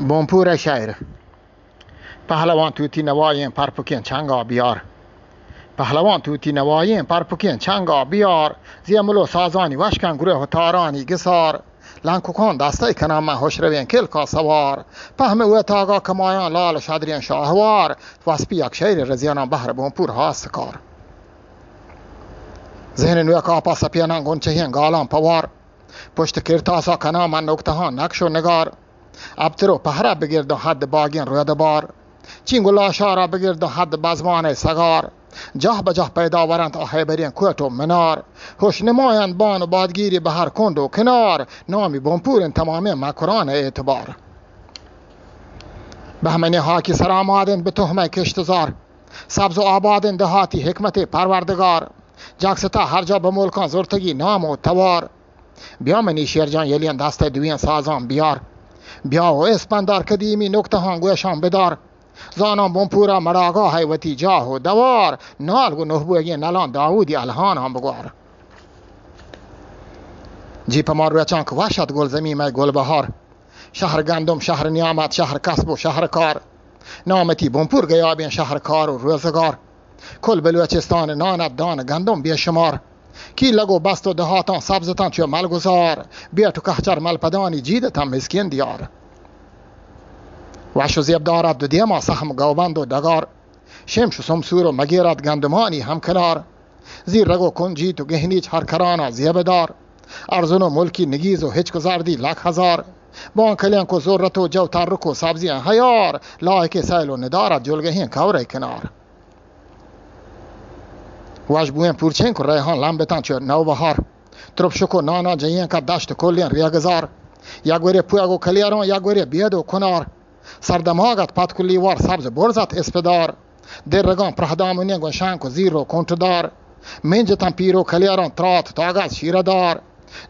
بونپور ءِ شاعر۔ پہلوان توتی نوائیں پرپکیں چنگا بیار۔ پہلوان توتی نوائیں پرپکیں چنگا بیار۔ زیملو سازانی وشکن گروہ و تارانی گسار۔ لنککان دستے کناں من ہوشرویں کلکا سوار۔ پہم اوتاگا کمایاں لال شدریں شاہوار۔ وسپی یک شعر رزیاناں بہر بونپور ہاست کار۔ ذہن نوک آپا سپیناں گنچہیں گالاں پوار۔ پشت کرتاسا کناں من نکتہاں نقش و نگار۔ ابتر و پہرا بگرداں حد باگیں رودبار۔ چینگو لاشارا بگرداں حد بزمان سگار۔ جاہ بجاہ پیدا ورنت آ ہیبریں کوٹ و منار۔ ہوش نمایاں بان و بادگیری بہر کنڈ و کنار۔ نامی بونپور انت تمامیں مکران اعتبار۔ بہمنی ہاکی سرا مادن بہ تہمہ کشت زار۔ سبز و آبادیں دہاتی حکمت پروردگار۔ جاکستا ہر جا بہ ملکاں زرتگی نام و توار۔ بیا منی شیرجان یلیں دست دوئیں سازاں بیار۔ بیا و اسپندار قدیمی نکتہاں گوشاں بدار۔ زاناں بونپورا مڑاگاہ ہے وتی جاہ و دوار۔ نال گو نہبوگیں نلاں داودی الہاناں بگوار۔ جی پہ ما روچاں کہ وش ات گل زمین مئے گل بہار۔ شہر گندم، شہر نیامت، شہر کسب و شہر کار۔ نامتی بونپور گیابیں شہر کار و روزگار۔ کل بلوچستان نان ات دان گندم بے شمار۔ کی لگو بست و دہاتاں سبزتاں چو ملگزار۔ بیٹ و کہچر ملپدانی جیدتاں مسکین دیار۔ وش و زیب دارت دو دیما سہم گوبند و ڈگار۔ شمش و سمسور و مگیرت گندمانی ہم کنار۔ زیر رگ و کنجیت و گہنیچ ہر کرانا زیب دار۔ ارزن و ملکی نگیز و ہچک و زردی لک ہزار۔ بان کلینک و زرت و جو ترک و سبزی ہیار۔ لائک سیل و ندارت جلگہیں کورے کنار۔ وش بوئیں پورچینک و ریحان لمبتاں چو نوبہار۔ ترپشک و نانا جئینک ات دشت کلیں ریگزار۔ یک گورے پوگ و کلیران، یک گورے بید و کنار۔ سردماگ ات پتکلی وار سبز برز ات اسپدار۔ درگاں پرہدامنیں گوں شانک و زیر و کنٹدار۔ منجتاں پیر و کلیران ترات تاگت شیرہ دار۔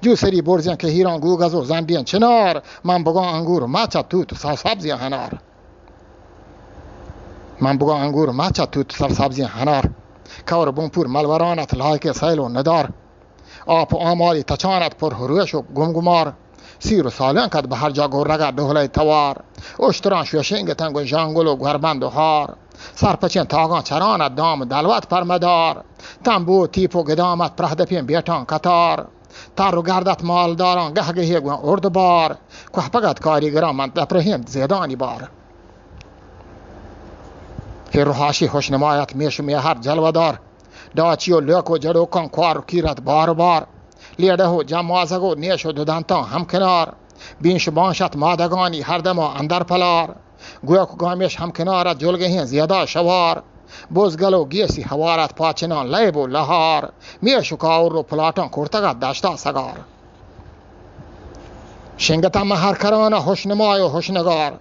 جو سری برزیں کہیراں گوگز و زنڈیں چنار۔ من بگاں انگور مچ ات توت سر سبزیں ہنار۔ من بگاں انگور مچ ات توت سر سبزیں ہنار۔ کور بونپور ملوران ات لائک سیل و ندار۔ آپ و آمالی تچان ات پر ہروش و گمگمار۔ سیر و سالنک ات بہ ہر جا گرگ ات ڈہلئے توار۔ اشتراں شوشینگ اتنت گوں ژانگل و گوربند و ہار۔ سرپچیں تاگاں چران ات دام دلوت پرمدار۔ تمبو و تیپ و گدام ات پرہدپیں بیٹاں قطار۔ تر و گرد ات مالداراں گہگہے گوں اردبار۔ کوہپگ ات کاریگراں من دپرہیں زیدانی بار۔ ہے رہاشی ہوشنمای ات میش و میہر جلوہ دار۔ ڈاچی و لوک و جڑوکاں کوار و کیر ات بار بار۔ لیڑہ و جمازگ و نیش و دودنتاں ہم کنار۔ بینش و بانش ات مادگانی ہر دما اندر پلار۔ گوک و گامیش ہم کنار ات جلگہیں زیدا شوار۔ بزگل و گیسی ہوار ات پاچناں لیب و لہار۔ میش و کاور و پلاٹاں کرتگ ات دشتا سگار۔ شنگتاں مہر کرانا ہوشنمای و ہوشنگار۔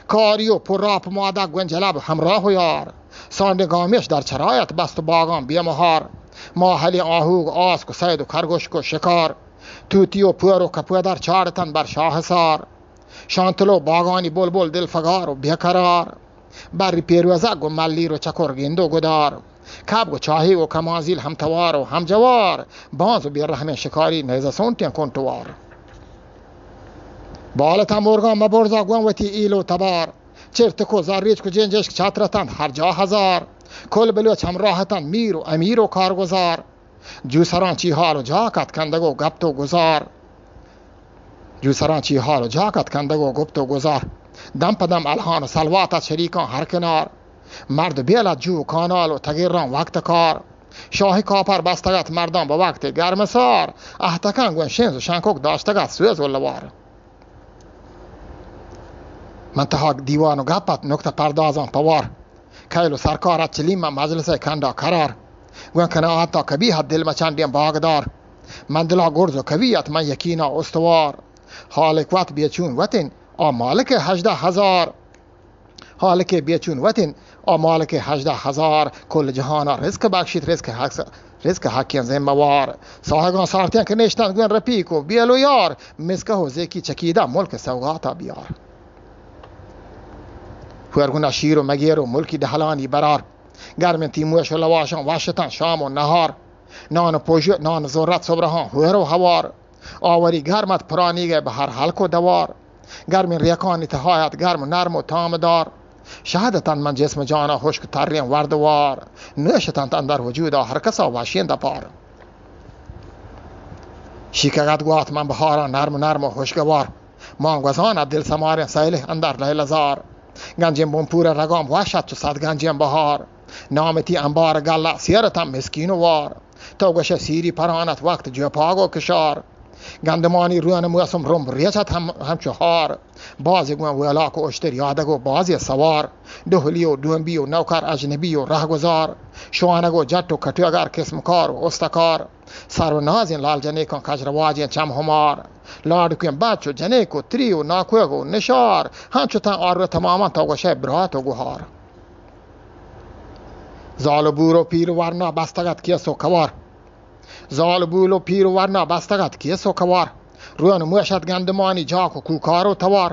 کاری و پراپ مادگ گوں جلب ہمراہ و یار۔ سانڈ گامیش در چرایت بست و باگاں بے مہار۔ ماہلیں آہوگ آسک و سید و کرگوشک و شکار۔ توتی و پور و کپودر چاڑتن بر شاہسار۔ شانتل و باگانی بلبل دلفگار و بے قرار۔ بری پیروزگ گوں ملیر و چکر گند و گدار۔ کبگ و چاہیگ و کمانزیل ہم توار و ہم جوار۔ بانز و بے رحمیں شکاری نیزہ سونٹیں کنٹوار۔ بالتاں مرگاں مبرزا گوں وتی ایل و تبار۔ چرتک و زریچک و جنجشک چترتنت ہر جا ہزار۔ کل بلوچ ہمراہ اتنت میر و امیر و کارگزار۔ جوسراں چی حال و جاک ات کندگ و گپت و گزار۔ جوسراں چی حال و جاک ات کندگ و گپت و گزار۔ دم پہ دم الہان و سلوات ات شریکاں ہر کنار۔ مرد بیل ات جو و کانال و تگراں وقت کار۔ شاہی کاپر بستگ ات مرداں بہ وقت گرمسار۔ اہتکاں گوں شنز و شنکک داشتگ ات سوز و لوار۔ من تہا دیوان و گپ ات نکتہ پردازاں پوار۔ کئیل و سرکار ات چلیم ء مجلس ء کنڈا قرار۔ گوں کناعت ء کبی ات دل مچنڈیں باگدار۔ من دلا گرز و کبی ات من یقینا استوار۔ حالک وت بے چون وتن آ مالک ہژدہ ہزار۔ حالک بے چون وتن آ مالک ہژدہ ہزار۔ کل جہانا رزق بخشیت، رزق حق رزق حقیں ذمہ وار۔ ساہگاں سارتیں کہ نشتن گون رفیق و بیل و یار۔ مسکہ و زیکی چکیدہ ملک سوگاتا بیار۔ ہورگنا شیر و مگیر و ملکی ڈہلانی برار۔ گرمیں تیموش و لواشاں وشتن شام و نہار۔ نان و پوژ، نان زرت صبرہاں ہور و ہوار۔ آوری گرمت پرانی گئے بہر ہلک و دوار۔ گرمیں ریکانی تہا ات گرم و نرم و تامدار۔ شہد اتنت من جسم جانا ہشک تریں وردوار۔ نوشتنت اندر وجودا ہر کسا وشیں دپار۔ شیکگ ات گوات من بہاراں نرم نرم و ہشگوار۔ مان گوزان ات دل سماریں سیلے اندر لیلہ زار۔ گنجیں بنپور رگاں وش ات چو صد گنجیں بہار۔ نام تی انبار گلہ سیر اتاں مسکین و وار۔ تو گوشئے سیری پران ات وقت جوپاگ و کشار۔ گندمانی روین موسم رمب ریچ ات ہم، ہمچو ہار۔ بازی گون ویلاک و اشتر یادگ و بازی سوار۔ ڈہلی و ڈومبی و نوکر اجنبی و رہگزار۔ شوانگ و جٹ و کٹوگر قسم کار و استکار۔ سرو نازیں لال جنیکاں کج رواجیں چم ہمار۔ لاڈکیں بچ و جنیک و تری و ناکوگ و نشار۔ ہنچو تاں آر و تماماں تو گوشئے برات و گہار۔ زال و بور و پیر و ورنا بستگ ات کیس و کوار۔ زال و بور و پیر و ورنا بستگ ات کیس و کوار۔ روین موش ات گندمانی جاک و کوکار و توار۔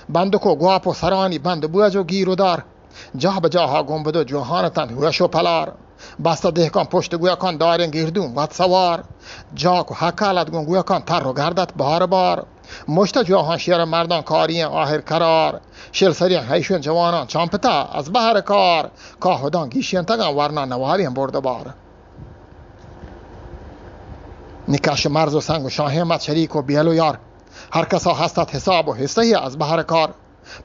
بندک و گواپ و سرانی بند بوج و گیر و دار۔ جاہ بہ جاہا گنبد و جوہان اتنت ہوش و پلار۔ بستہ دہکان پشت گویکان داریں گردون وت سوار۔ جاک و ہکل ات گون گویکان تر و گرد ات بار بار۔ مشتہ جوہان شیر مردان کاریں آہر قرار۔ شیل سریں ہیشون جوانان چامپتہ از بہر کار۔ کاہدان گیشینتگان ورنا نوابیں برد بار۔ نکاش مرز و سنگ و شاہین مت شریک و بیل و یار۔ ہر کسا ہست ات حساب و حصہ از بہر کار۔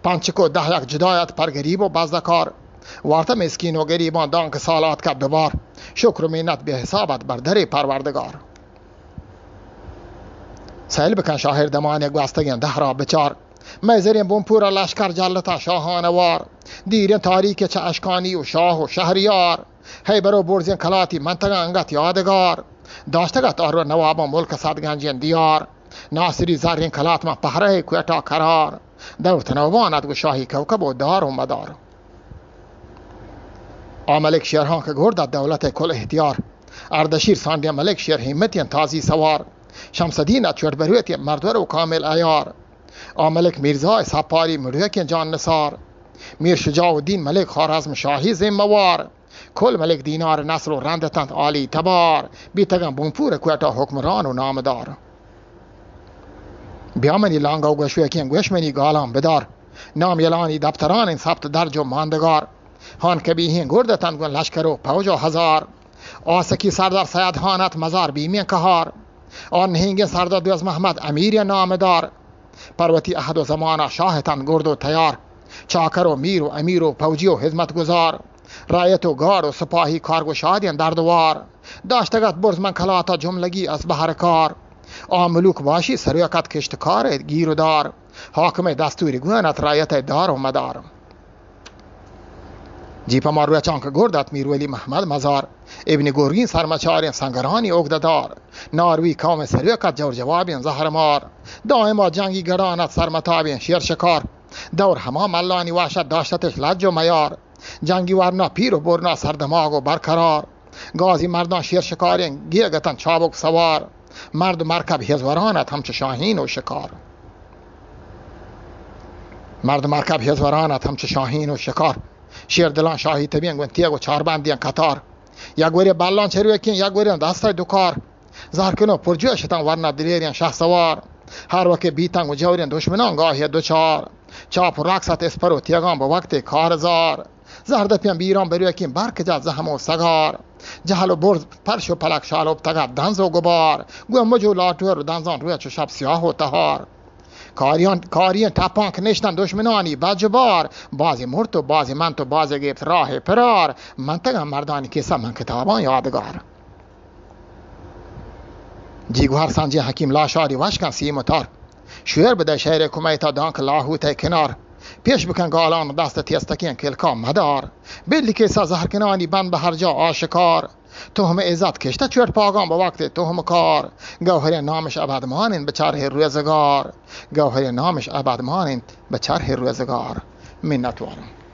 پنچک و دہ یک جدا ات پر گریب و بزدکار۔ وارتہ مسکین و گریبان دانکہ سال آتکہ دوبار۔ شکر و منت بے حساب ات بر درے پروردگار۔ سیل بکن شاہر دمانے گوستگیں دہرا بچار۔ مئے زریں بنپورا لشکر جلتاں شاہانہ وار۔ دیریں تاریک چہ اشکانی و شاہ و شہریار۔ ہیبر و برزیں کلاتی منتگاں انگت یادگار۔ داشتگ ات آرو نواباں ملک صد گنجیں دیار۔ ناصری زریں کلات ماں پہرہ کوئٹہ قرار۔ دور تنوبان ات گو شاہی کوکب و دار و مدار۔ آ ملک شیرہاں کہ گرد ات دولت کل احتیار۔ اردشیر سانڈیں ملک شیر ہمتیں تازی سوار۔ شمس الدین ات چوٹ بروتیں مردور و کامل عیار۔ آ ملک میرزا سپاری مڑوکیں جان نثار۔ میر شجاع الدین ملک خوارزم شاہی ذمہ وار۔ کل ملک دینار نسل و رند اتنت عالی تبار۔ بیتگاں بنپور کوئٹہ حکمران و نامدار۔ بیا منی لانگا و گوشوکیں گوش منی گالاں بدار۔ نام یلانی دپتران انت ثبت درج و ماندگار۔ ہان کبیہیں گرد اتنت گون لشکر و پوج و ہزار۔ آسکی سردار سید ہان ات مزار بیمیں کہار۔ آ نہینگیں سردار دوز محمد امیر نامدار۔ پر وتی عہد و زمانا شاہ اتنت گرد و تیار۔ چاکر و میر و امیر و پوجی و خدمت گزار۔ رعیت و گارڈ و سپاہی کار گشادیں دردوار۔ داشتگ ات برز من کلاتا جملگی از بہر کار۔ آ ملوک باشی سروک ات کشتکار گیر و دار۔ حاکم دستوری گون ات رعیت دار و مدار۔ جی پہ ما روچانک گرد ات میر ولی محمد مزار۔ ابن گرگین سرمچاریں سنگرانی اگدہ دار۔ ناروی قوم سروک ات جور جوابیں زہر مار۔ دائما جنگی گڑان ات سرمتابیں شیر شکار۔ دور ہما ملانی وحشت داشتتش لج و میار۔ جنگی ورنا پیر و برنا سردماغ و برقرار۔ گازی مردان شیر شکاریں گیگ اتنت چابک سوار۔ مرد مرکب ہزوران ات ہمچو شاہین و شکار۔ مرد مرکب ہزوران ات ہمچو شاہین و شکار۔ شیر دلان شاہی تبین گون تیگ و چاربندین قطار۔ یک گورے بلان چروکین، یک گورے دست دکار۔ زہر کنو پرجوش اتاں ورنا دلیریں شہسوار۔ ہر وقت بیتاں گوں جوریں دشمناں گاہے دچار۔ چاپ و رقص ات اسپر و تیغاں بہ وقت کارزار۔ زہردپیاں بیران بروکیں برک جت زہم و سگار۔ جہل و برز پرش و پلک شالوپتگ ات دنز و گبار۔ گوں مج و لاٹور و دنزان روچ و شپ سیاہ و تہار۔ کاریان، کاریں ٹپاں کہ نشتن دشمنانی بج و بار۔ بازی مرت و بازی منت و بازی گپت راہ پرار۔ منتگاں مردانی کسہ من کتاباں یادگار۔ جی گوہر سنجیں حکیم لاشاری وشکن سیم و تار۔ شعر بدئے شعر کمیتا دانک لاہوت کنار۔ پیش بکن گالان دست تیستکیں کلکا مدار۔ بلی کسہ زہر کنانی بند بہ ہر جا آشکار۔ تہم عزت کشتہ چوٹ پاگاں بہ وقت تہم کار۔ گوہریں نامش ابد مانین بہ چرح روزگار۔ گوہریں نامش ابد مانین بہ چرح روزگار۔ منتوارم۔